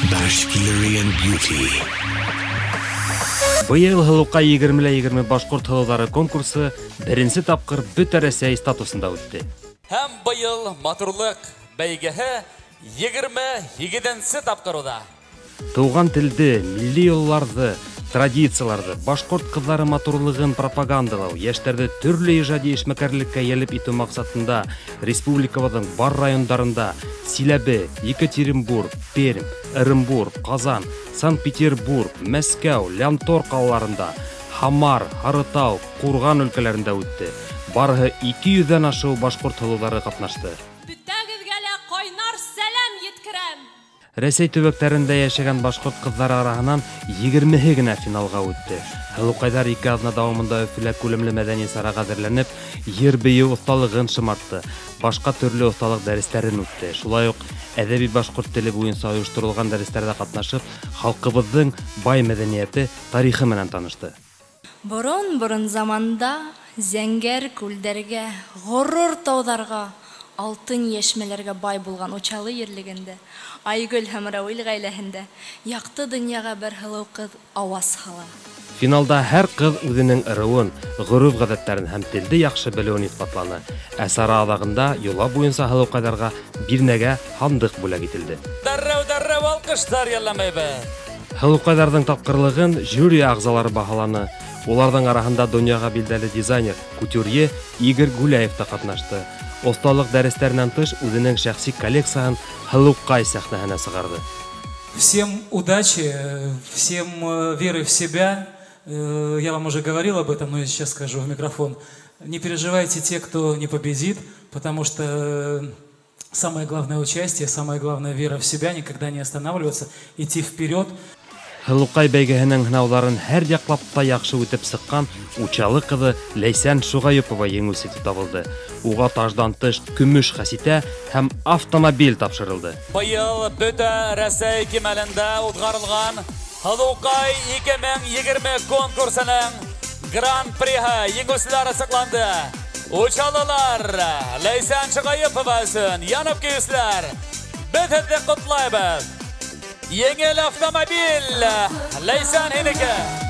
Bashkirian beauty. Быйыл «Һылыуҡай 20-20» башҡорт һылыуҙары конкурсы беренсе тапҡыр бөтә Рәсәй статусында үтте. Һәм быйыл матурлыҡ бәйгеһе 27-нсе тапҡыр уҙа. Тыуған телде, милли йолаларҙы, традицияларҙы, башҡорт ҡыҙҙары матурлығын пропагандалау, йәштәрҙе төрлө ижади эшмәкәрлеккә йәлеп итеү маҡсатында республикабыҙҙың бар райондарында Силәбе, Екатеринбург, Пермь, Ырымбур, Ҡазан, Санкт-Петербург, Мәскәү, Лянтор ҡалаларында, Һамар, Һарытау, Ҡурған өлкәләрендә үтте. Барыһы 200-ҙән ашыу башҡорт һылыуҙары ҡатнашты. Бөтәгеҙгә лә ҡайнар сәләм еткерәм. Рәсәй төбәктәрендә йәшәгән башҡорт ҡыҙҙары араһынан 20-һе генә финалға үтте. Һылыуҡайҙар 2 аҙна дауамында Өфөлә күләмле мәҙәни сараға әҙерләнеп, йыр-бейеү оҫталығын шымартты, башҡа төрлө оҫталыҡ дәрестәрен үтте. Шулай уҡ әҙәби башҡорт теле буйынса ойошторолған дәрестәрҙә ҡатнашып, халҡыбыҙҙың бай мәҙәниәте, тарихы менән танышты. Борон-борон заманда зәңгәр күлдәргә, ғорур тауҙарға, алтын йәшмәләргә бай булған Учалы ерлегендә, Айгөл һәм Рауил ғаиләһендә яҡты донъяға бер һылыу ҡыҙ ауаз һала. Финалда һәр ҡыҙ үҙенең ырыуын, ғөрөф-ғәҙәттәрен һәм телде яҡшы белеүен иҫбатланы. Ә сара аҙағында йола буйынса һылыуҡайҙарға бирнәгә һандыҡ бүләк ителде. Дәррәү-дәррәү алҡыштар йәлләмәйбеҙ. Һылыуҡайҙарҙың тапҡырлығын жюри ағзалары баһаланы. Уларҙың араһында донъяға билдәле дизайнер, кутюрье Игорь Гуляев та ҡатнашты. Оҫталыҡ дәрестәренән тыш үҙенең шәхси коллекцияһын «Һылыуҡай» сәхнәһенә сығарҙы. Всем удачи, всем веры в себя. Я вам уже говорил об этом, но я сейчас скажу в микрофон. Не переживайте те, кто не победит, потому что самое главное участие, самое главное вера в себя, никогда не останавливаться, идти вперед. Һылыуҡай бәйгеһенең һынауҙарын һәр яҡлап та яҡшы үтеп сыҡҡан Учалы ҡыҙы Ләйсән Шуғайыпова еңеүсе тип табылды. Уға таждан тыш көмөш хәситә һәм автомобиль тапшырылды. Быйыл бөтә Рәсәй кимәлендә уҙғарылған «Һылыуҡай 2020» конкурсының гран-приһы еңеүселәр асыҡланды. Учалылар Ләйсән Шуғайыпова өсөн янып көйөүселәр, беҙ һеҙҙе ҡотлайбыҙ. Еңел автомобиль Ләйсән һинеке.